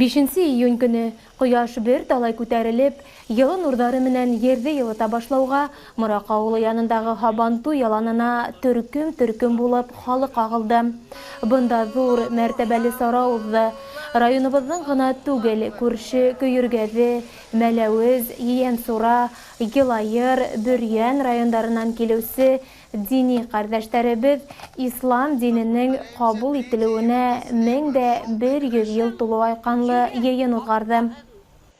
5 июнь көнө ҡояш бер талай күтәрелеп, йылы нурҙары менән ерҙе йылыта башлауға Мораҡ ауылы янындағы Һабантуй яланына төркөм-төркөм булып халыҡ ағылды. Бында ҙур мәртәбәле сара уҙҙы. Районыбыҙҙың ғына түгел, күрше Көйөргәҙе, Мәләүез, Ейәнсура, Йылайыр, Бөрйән райондарынан килеүсе дини ҡәрҙәштәребеҙ ислам диненең ҡабул ителеүенә 1100 йыл тулыу айҡанлы йыйын уҙғарҙы.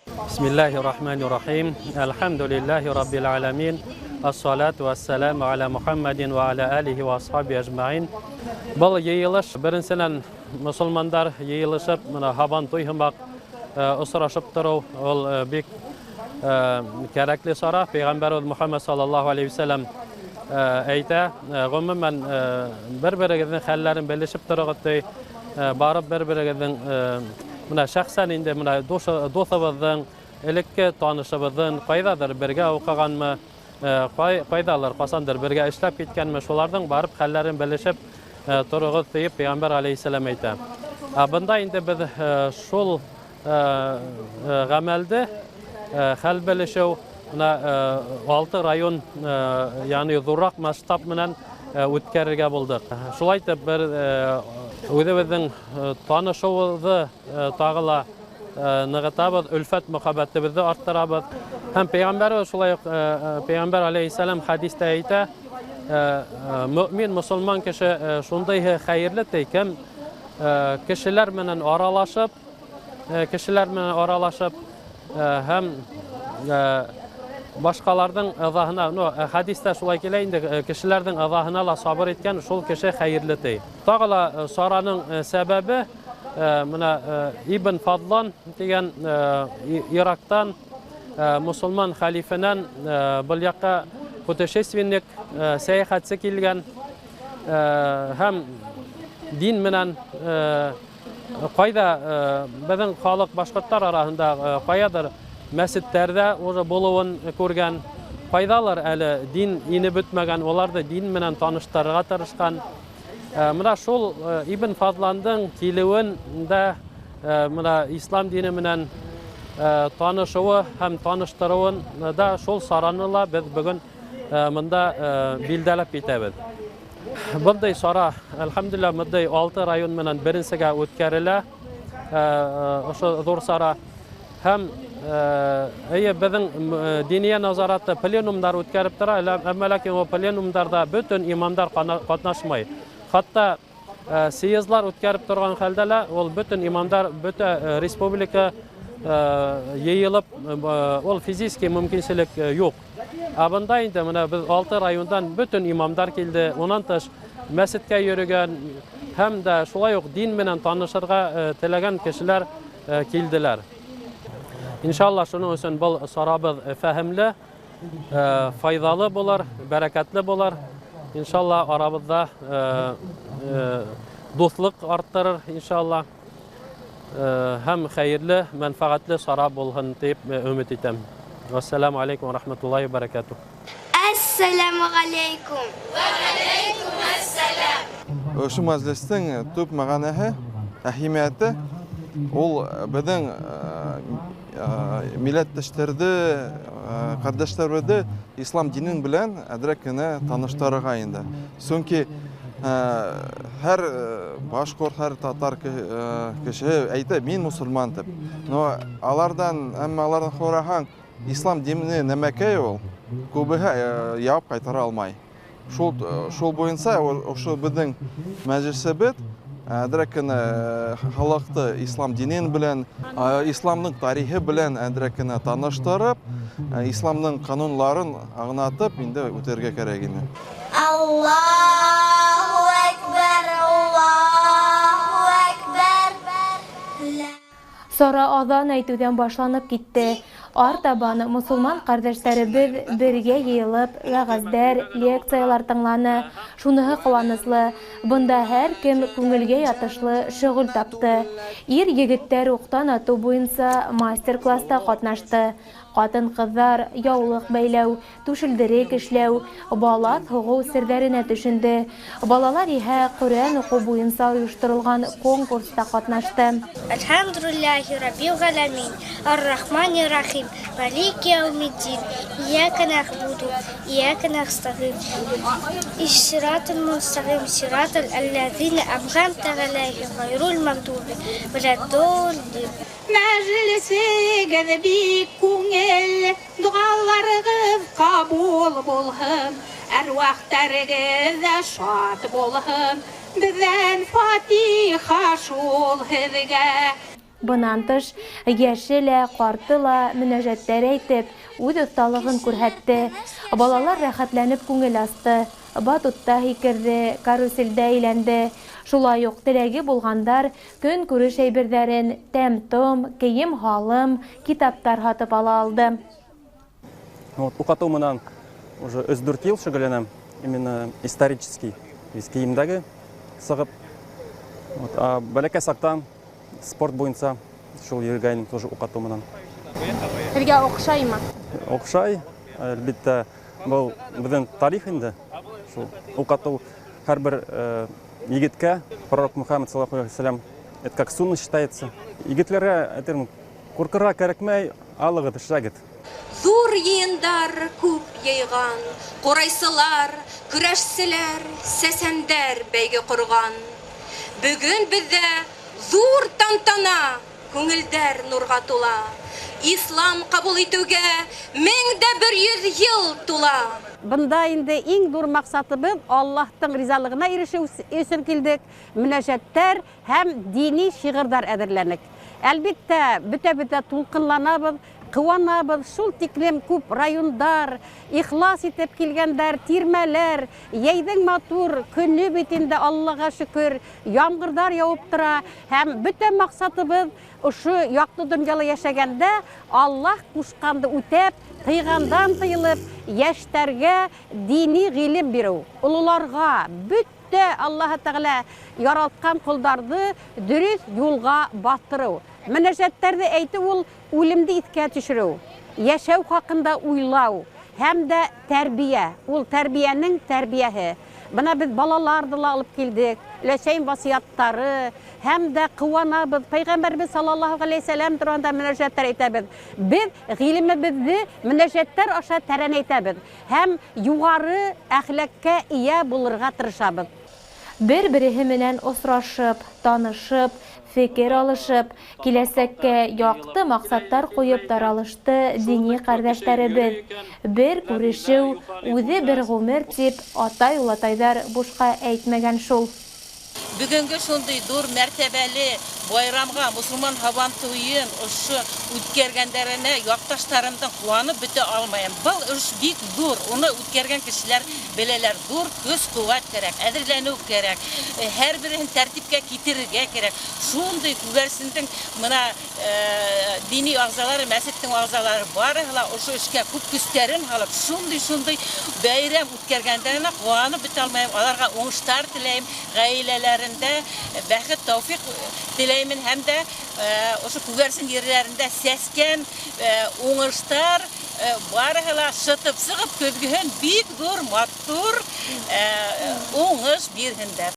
Бисмиллахир-рахманир-рахим. Әлхәмдүлилләһи раббил аламин. Ассалату вассаламу аля Мухаммадин ва аля алихи ва асхаби ажмаин. Был йыйылыш беренсенән мосолмандар йыйылышып, мына Һабантуй һымаҡ осрашып тороу, ул бик кәрәкле сара. Пәйғәмбәребеҙ Мухаммад саллаллаһу алейхи вәсәләм әйтә, ғөмүмән, бер-берегеҙҙең хәлләрен белешеп тороғоҙ ти, барып бер-берегеҙҙең, мына шәхсән инде мына дуҫыбыҙҙың, элекке танышыбыҙҙың ҡайҙалыр бергә уҡығанмы, ҡайҙалыр ҡасандыр бергә эшләп киткәнме, шуларҙың барып хәлләрен белешеп тороғоҙ тиеп Пәйғәмбәр алейхиссәләм әйтә. Ә бында инде беҙ шул ғәмәлде хәл белешеү мына 6 район, ягъни ҙурыраҡ масштаб менән үткәрергә булдыҡ. Шулай итеп бер үҙебеҙҙең танышыуыбыҙҙы тағы ла нығытабыҙ, өлфәт мөхәббәтебеҙҙе арттырабыҙ. Һәм Пәйғәмбәребеҙ шулай уҡ, Пәйғәмбәр алейхиссәләм хәдистә әйтә, мөмин мосолман кеше шундай хәйерле ти, кем кешеләр менән аралашып, кешеләр менән аралашып, һәм башҡаларҙың ыҙаһына, хәдистә шулай килә инде, кешеләрҙең ыҙаһына ла сабыр иткән шул кеше хәйерле ти. Тағы ла сараның сәбәбе, мына Ибн Фадлан тигән Ирактан мосолман хәлифенән был яҡҡа путешественник, сәйәхәтсе килгән, һәм дин менән ҡайҙа беҙҙең халыҡ башҡорттар араһында ҡаяҙыр мәсеттәрҙә уже булыуын күргән, ҡайҙалыр әле дин инеп бөтмәгән, уларҙы дин менән таныштырырға тырышҡан. Мына шул Ибн Фадландың килеүен дә, мына ислам дине менән танышыуы һәм таныштырыуын да шул сараны ла беҙ бөгөн мында билдәләп китәбеҙ. Бындай сара, әлхәмдүлилләһ, бындай 6 район менән беренсегә үткәрелә. Ошо ҙур сара. Һәм эйе, беҙҙең диния назараты пленумдар үткәреп тора, әммә ләкин ул пленумдарҙа бөтөн имамдар ҡатнашмай. Хатта съездлар үткәреп торған хәлдә лә ул бөтөн имамдар, бөтә республика йыйылып, ул физический мөмкинселек юҡ. Ә бында инде мына беҙ 6 райондан бөтөн имамдар килде. Унан тыш мәсеткә йөрөгән һәм дә шулай уҡ дин менән танышырға теләгән кешеләр килделәр. Иншалла, шуның өсөн был сарабыҙ фәһемле, файҙалы булыр, бәрәкәтле булыр. Иншалла, арабыҙҙа дуҫлыҡ арттырыр, иншалла. Һәм хәйерле, мәнфәғәтле сара булһын тип өмөт итәм. Вассаламу алейкум ва рахматуллахи ва баракатух. Ассаламу алейкум. Ва алейкум ассалам. Ошо мәжлестең төп мәғәнәһе, әһәмиәте ул беҙҙең милләттәштәрҙе, ҡәрҙәштәрҙе ислам динен белән әҙерәк кенә таныштырырға инде. Сөнки һәр башҡорт, һәр татар кеше әйтә, мин мосолман тип. Но аларҙан, әммә аларҙан һораһаң, ислам дине нәмәкәй ул, күбеһе яуап ҡайтара алмай. Шул буйынса ошо беҙҙең мәжлесебеҙ әҙерәк кенә халыҡты ислам динен белән, исламның тарихы белән әҙерәк кенә таныштырып, исламның ҡанунларын аңлатып инде үтергә кәрәк ине. Аллаһу акбар, Аллаһу акбар. Сара аҙан әйтеүҙән башланып китте. Артабан мосолман ҡәрҙәштәребеҙ бергә йыйылып, вәғәздәр, лекциялар тыңланы. Шуныһы ҡыуаныслы, бында һәр кем күңелгә ятышлы шөғөл тапты. Ир егеттәр уҡтан атыу буйынса мастер-класста ҡатнашты. Ҡатын-ҡыҙҙар яулыҡ бәйләү, түшелдерек эшләү, балаҫ һуғыу серҙәренә төшөндө. Балалар иһә Ҡөрьән уҡыу буйынса ойошторолған конкурста ҡатнашты. Әлхәмдүлилләһи раббил ғәләмин, ар-рахмани-р-рахим, малики яумиддин, ияка нәғбуду, ияка нәстәғин, иссиратал мустәҡим, сиратал аллазина әнғәмтә ғәләйһим, ғайрул мәғдүби вәләд-доллин. Мәжлесегеҙ бик күңел, доғаларығыҙ ҡабул булһын, әруахтарығыҙ ҙа шат булһын, беҙҙән фатиха шул һеҙгә. Бынан тыш, йәше лә, ҡарты ла мөнәжәттәр әйтеп, үҙ оҫталығын күрһәтте. Балалар рәхәтләнеп күңел асты, батутта һикерҙе, каруселдә әйләнде. Шулай уҡ теләге булғандар көнкүреш әйберҙәрен, тәм-том, кейем-һалым, китаптар һатып ала алды. Вот, уҡытыу менән уже 3-4 йыл шөғөлләнәм, именно исторический, кейемдәге сығып. Вот, а бәләкәй саҡтан спорт буйынса шул йөрөгәйнем тоже уҡытыу менән. Һеҙгә оҡшаймы? Оҡшай, әлбиттә, был беҙҙең тарих инде. Шул уҡытыу һәр бер егеткә, пророк Мухаммед саллаллаху алейхи вассалям, это как сунна считается. Егетләргә әйтермен, ҡурҡырға кәрәкмәй, алығыҙ, эшләгеҙ. Ҙур йыйындар күп йыйған, ҡурайсылар, көрәшселәр, сәсәндәр бәйге ҡорған. Бөгөн беҙҙә ҙур тантана, күңелдәр нурға тула. Ислам ҡабул итеүгә 1100 йыл тула. Бында инде иң ҙур маҡсатыбыҙ Аллаһтың ризалығына ирешеү өсөн килдек. Мөнәжәттәр һәм дини шиғырҙар әҙерләнек. Әлбиттә, бөтәбеҙ ҙә тулҡынланабыҙ, ҡыуанабыҙ. Шул тиклем күп райондар, ихлас итеп килгәндәр, тирмәләр, йәйҙең матур көнө бит инде, Аллаға шөкөр, ямғырҙар яуып тора. Һәм бөтә маҡсатыбыҙ ошо яҡты донъяла йәшәгәндә Аллаһ ҡушҡанды үтәп, тыйғандан тыйылып, йәштәргә дини ғилем биреү, ололарға, бөтә Аллаһы Тәғәлә яралтҡан ҡолдарҙы дөрөҫ юлға баҫтырыу. Мөнәжәттәрҙе әйтеү ул үлемде иҫкә төшөрөү, йәшәү хаҡында уйлау һәм дә тәрбиә, ул тәрбиәнең тәрбиәһе. Бына беҙ балаларҙы ла алып килдек, өләсәйем васыяттары һәм дә ҡыуанабыҙ. Пәйғәмбәрбеҙ саллаллаһу ғәләйһи сәләм тураһында мөнәжәттәр әйтәбеҙ. Беҙ ғилемебеҙҙе мөнәжәттәр аша тәрәнәйтәбеҙ һәм юғары әхлаҡҡа эйә булырға тырышабыҙ. Бер-береһе менән осрашып, танышып, фекер алышып, киләсәккә яҡты маҡсаттар ҡуйып таралышты дини ҡәрҙәштәребеҙ. Бер күрешеү, үҙе бер ғүмер тип атай-олатайҙар бушҡа әйтмәгән шул. Бөгөнгө шундай ҙур мәртәбәле байрамға мосолман һабантуйын ошо үткәргәндәренә яҡташтарымдан ҡыуанып бөтә алмайым. Был эш бик ҙур, уны үткәргән кешеләр беләләр, ҙур көс-ҡеүәт кәрәк, әҙерләнеү кәрәк, һәр береһен тәртипкә китерергә кәрәк. Шундай Күгәрсендең мына дини ағзалары, мәсеттең ағзалары барыһы ла ошо эшкә күп көстәрен һалып, шундай бәйрәм үткәргәндәренә ҡыуанып бөтә алмайым. Аларға уңыштар теләйем, ғаиләләрендә бәхет, тәүфиҡ теләймен һәм дә ошо Күгәрсен ерләрендә сәскән уңыштар барыһы ла шытып сығып көҙгөһөн бик ҙур, матур уңыш бирһендәр.